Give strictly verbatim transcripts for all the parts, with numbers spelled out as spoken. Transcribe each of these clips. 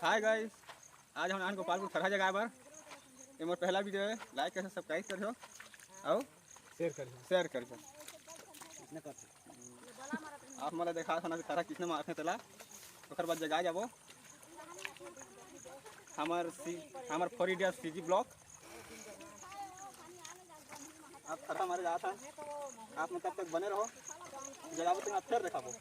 Hi guys, आज हम आन गोपालपुर थरहा जगाए बर। ये मोर पहला वीडियो है, लाइक करियो, सब्सक्राइब करियो, अउ शेयर करियो। शेयर करियो। आप मोला देखा था ना कि थरहा किसने मारथे तेला, ओकर बाद जगाए जाबो। हमर सी हमर फोर इडियट सीजी ब्लॉग। आप थरहा मारे जात हन, आप मन तब तक बने रहो, जगाबो तो आप फिर देखाबो।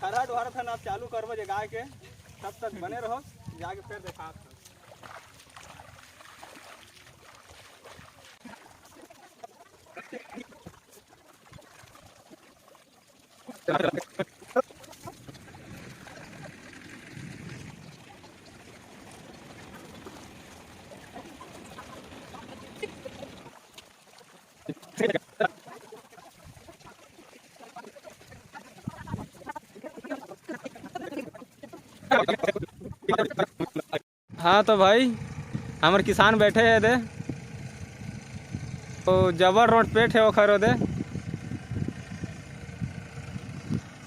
हरा डोहर थन अब चालू करबो जगाए के, तब तक बने रहो, जाके फिर देखा। हाँ तो भाई, हमर किसान बैठे हे दे, तो जबर रोड पेट हे ओखर ओदे।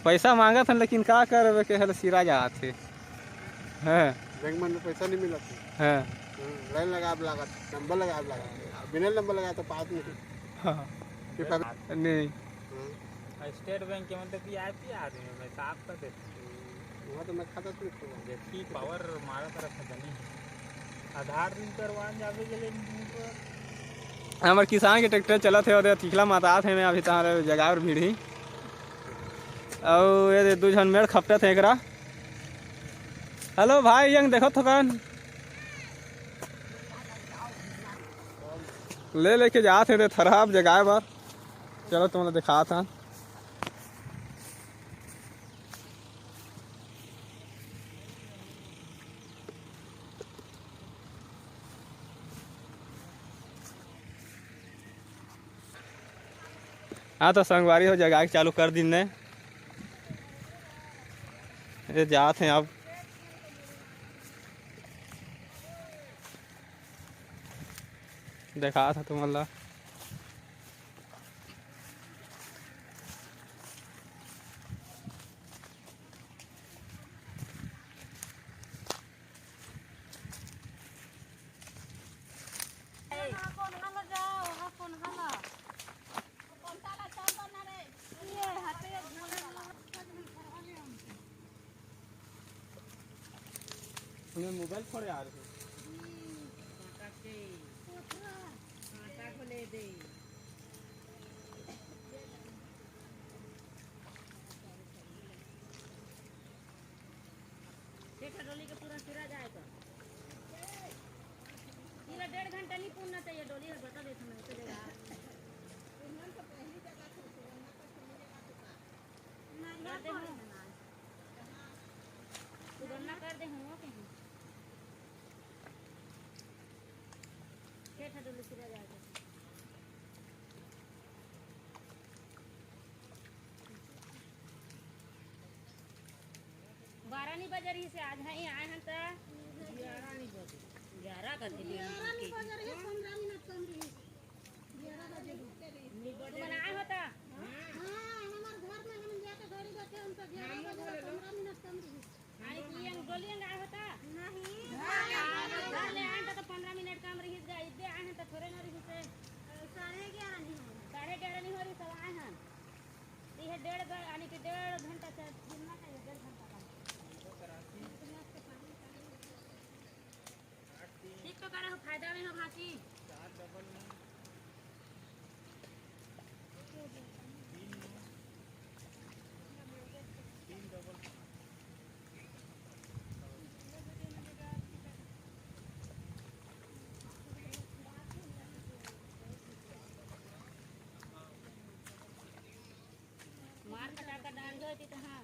पैसा मांगत हन, लेकिन का करबे, के हल सिरा जात हे। हाँ। बैंक मन में पैसा नहीं मिलत हे। हाँ। हाँ, लाइन लगाब लागत, नंबर लगाब लागत। बिना नंबर लगाए तो पास नहीं। हाँ। कि पकड़ नहीं। हाँ। स्टेट बैंक के मतलब वीआईपी आदमी है, मैं साफ कर देता हूँ। वहाँ तो मैं खाता शुरू करूँगा। देखी पावर मारा तरफ से बनी। आधार लिंक करवान जावे के लिए हमर किसान के ट्रैक्टर चलत हे, ओदे तिखला मातात हे, मैं अभी तहां जगह और भीड़ ही। अउ ये दे दू झन मेड़ खपटत हे एकरा। हेलो भाई, यंग देखत हो कन? ले लेके जात हे दे थरहा जगाए बर। चलो तुमला दिखात हन। हाँ तो संगवारी हो, जगाए के चालू कर दिन ने। ये जात हे अब। देखात हे तुमन ला। मैं मोबाइल फोड़े आ रहे। कांटा के, कांटा को ले दे। एक डोली के पूरा सिरा जाए तो। पूरा डेढ़ घंटा नहीं पूरना चाहिए डोली, बता देते मैं तो जगह। कर दे हूँ। सुगन्ना कर दे हूँ, ओके हूँ। छः ठा डोली सिरा जाए तो। बारह नहीं बजे रही से आज है, आए हैं तो ग्यारह नहीं बजे। ग्यारह कर दे। ग्यारह नहीं बजे रही, पन्द्रह मिनट कम रही। ग्यारह बजे। नहीं बजे तुमन आए हो तो? हाँ। हाँ, हमारे घर में हम जाके गाड़ी बैठे, हम तो ग्यारह बजे, पन्द्रह मिनट कम रही। आए कि हम गोलियां आए हो तो? नहीं। घर ले आए तो पन्द्रह मिनट कम रही, इतने आए हैं तो थोड़े ना रही से। साढ़े ग्यारह नहीं हो। साढ़े ग्यारह नहीं हो रही, सब आए हैं। तो यह डेढ़ घ-, यानी कि डेढ़ घंटा से गिनना चाहिए, डेढ़ घंटा का। ठीक तो करे हो, फायदा में हो भाकी। मार खटा कर डाल दो, इतनी तो हाँ।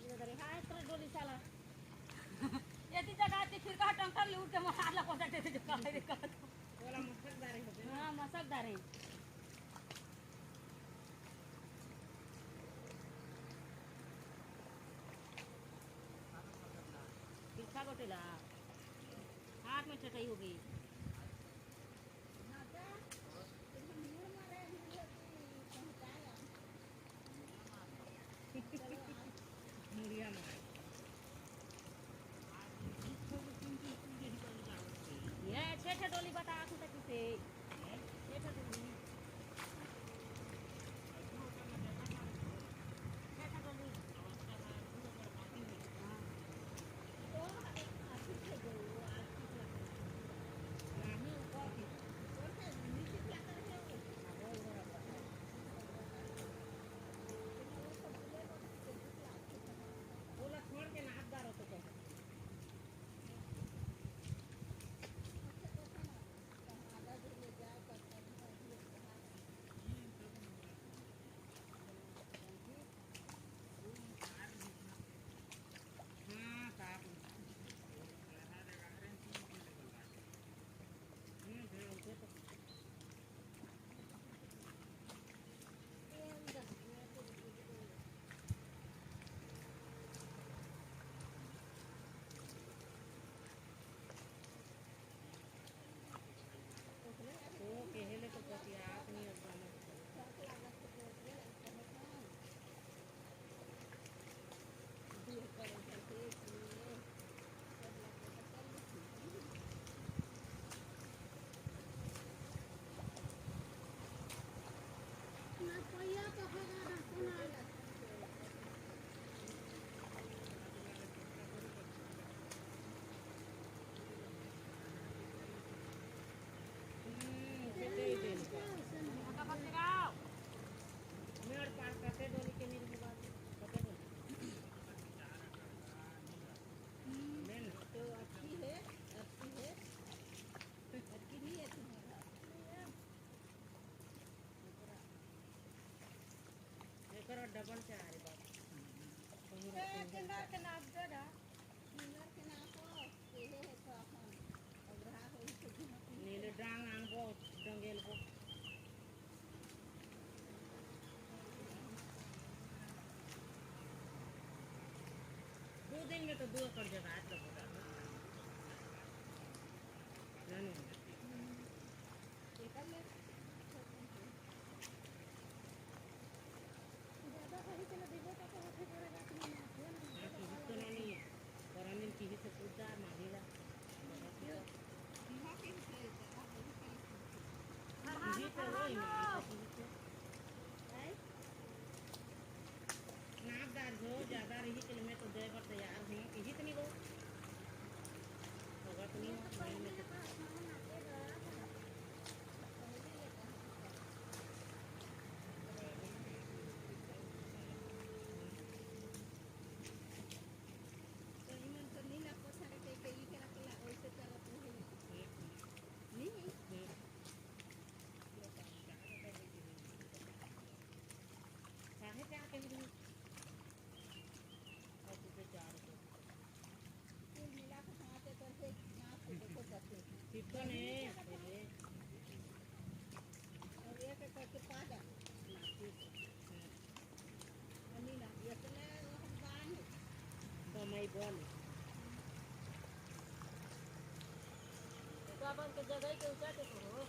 ये तो रे, हाँ, इतना डोली साला। ये ती जगह ती फिर कहा टंकर ले उठ के मार ला, पहुंचा देते जो कहा रे, कहा तो। बोला मसकदार है। हाँ, मसकदार है। बिच्छा गोटेला। हाथ में चटई हो गई। मुड़िया मार। ये छे छे डोली बता तू तक किसे? छे छे डोली। छे छे डोली। ओ, केहे ले तो पतियात नहीं अब गाना। तो अच्छी है, अच्छी है, अच्छी नहीं है तुम्हारा। एकर डबल चाहे बाप। ए, किंगर के नाप दे दा। किंगर के नाप हो, केहे है तो अपन। अब रहा हो, तो गिनो। नीले डांग आंगो, डंगेल को। दो दिन में तो दो एकड़ जगह है, लगभग। ना, ना। नापदार हो, ज्यादा रही के मैं तो दे बर तैयार हूँ, इही तो नहीं हो। होगा तो नहीं हो, मैं तो। तो अपन के जगह के ऊंचा के कहो।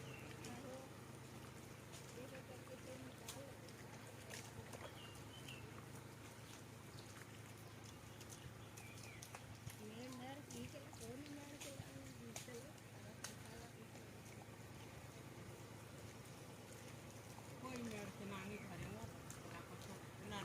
कोई मेड़ के नानी घरे वो, ना कुछ, ना, ना।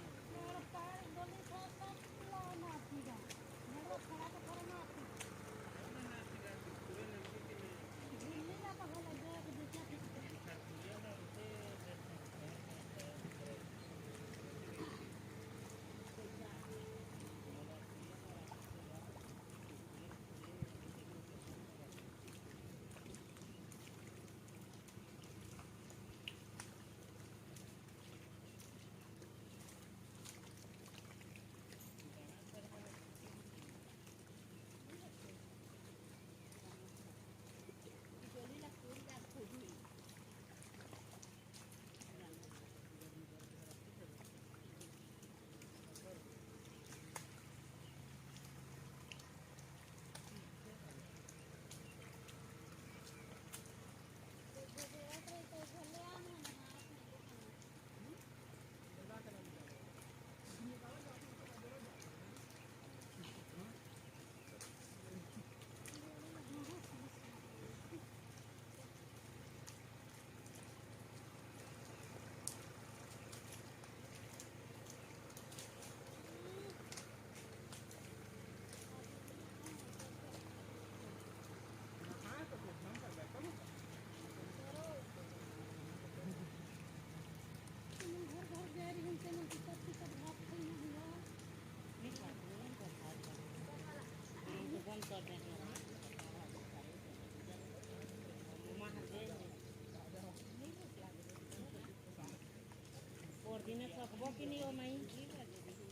ओर दिने सकबो कि नहीं ओ माई?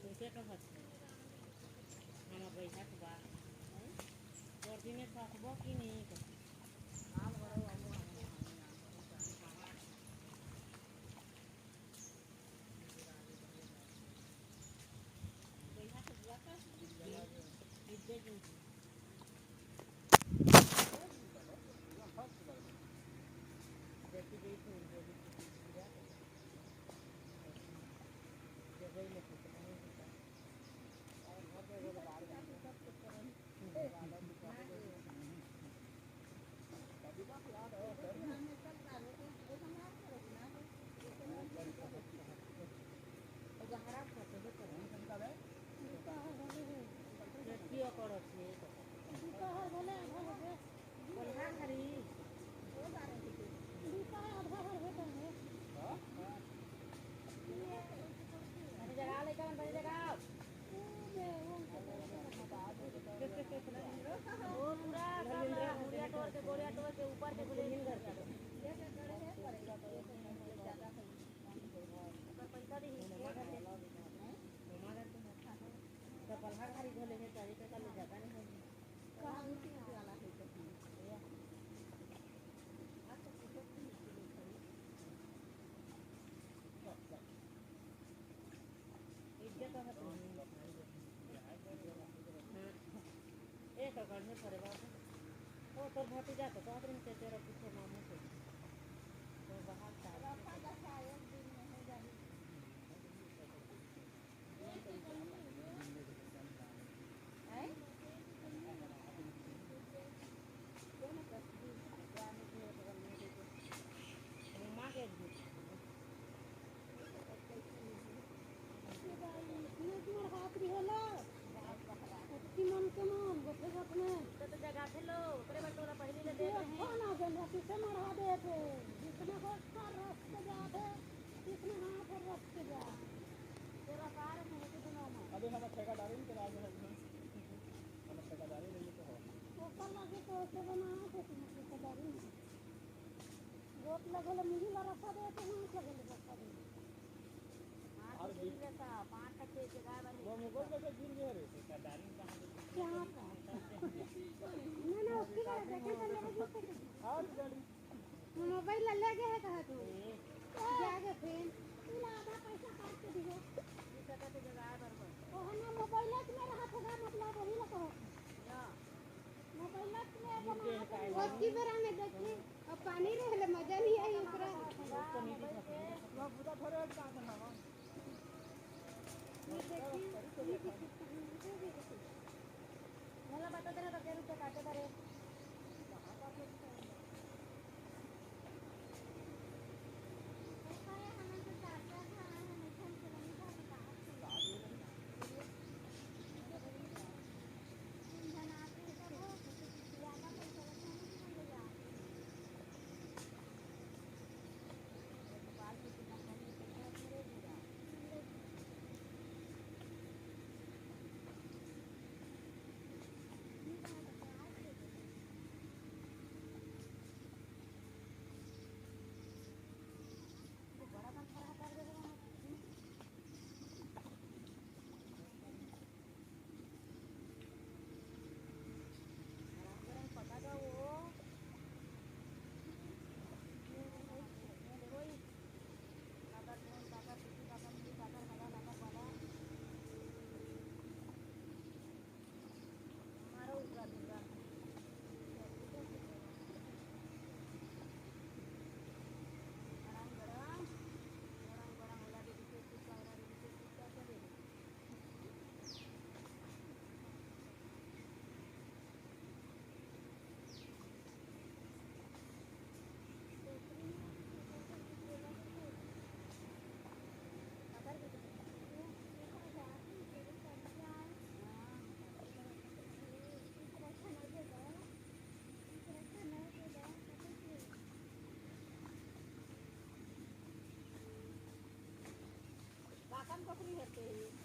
कइसे कहत? हमर बइठा के बा। ओर दिने सकबो कि नहीं? एक अकड़ में परे बाबू। ओ, तोर भतीजा तो कहत रहिन के तेरा कुछो मामू से। तो बाहर का। अबे हम ठेका डालिन के राज है। हम ठेका डालिन नहीं तो हो। ओकर लगे तो ऐसे बनाओ तो तुम ठेका डालिन। गोट लगे ले मुंह ला रखा दे तो हाथ लगे ले रखा दे। हाथ गिर लेता, पांच टके के गाय बानी। वो मोबाइल कैसे गिर गया रे? ठेका डालिन कहां से? क्या था? ना, ना, उसकी बात है, क्या कर रहे हैं? हाथ डालिन। मोबाइल ला ले गए है कहा तू? जाके फिर तू ला आधा पैसा काट के दियो। ओ हमारा मोबाइल में रहा था, मतलब अभी मोला बता दे ना, तो के रुपये काटे करे। राशन पकड़ी हते।